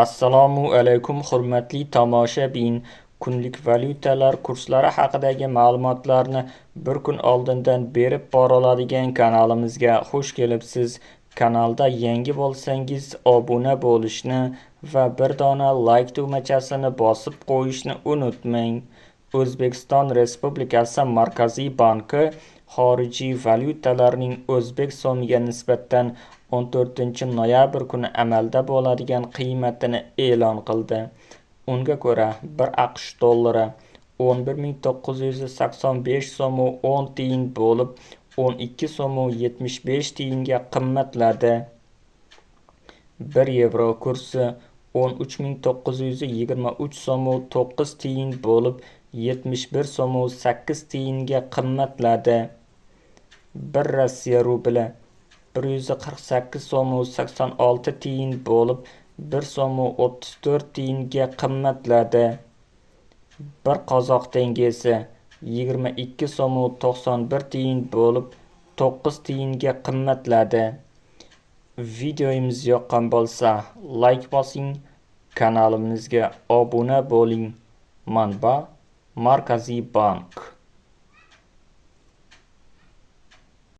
Assalomu alaykum, hurmatli tomoshabin. Kunlik valyutalar kurslari haqidagi ma'lumotlarni bir kun oldindan berib boriladigan kanalimizga xush kelibsiz. Kanalda yangi bo'lsangiz, obuna bo'lishni va bir dona like tugmachasini bosib qo'yishni unutmang. O'zbekiston Respublikasi Markaziy banki xorijiy valyutalarning o'zbek so'miga nisbatan 14 noyabr kuni amalda bo'ladigan qiymatini e'lon qildi. Unga ko'ra, 1 AQSh dollari 11 985 so'mu 10 tiyin bo'lib, 12 so'mu 75 tiyinga qimmatladi. 1 yevro kursi 13 923 so'mu 9 tiyin bo'lib, 71 so'mu 8 tiyinga qimmatladi. 1 Rossiya rubli 148 so'mu 86 tiyin bo'lib, 1 so'mu 34 tiyinga qimmatladi. 1 qozoq tengesi 22 so'mu 91 tiyin bo'lib, 9 tiyinga qimmatladi. Videomiz yoqqan bo'lsa, like bosing, kanalimizga obuna bo'ling. Manba: Markaziy bank.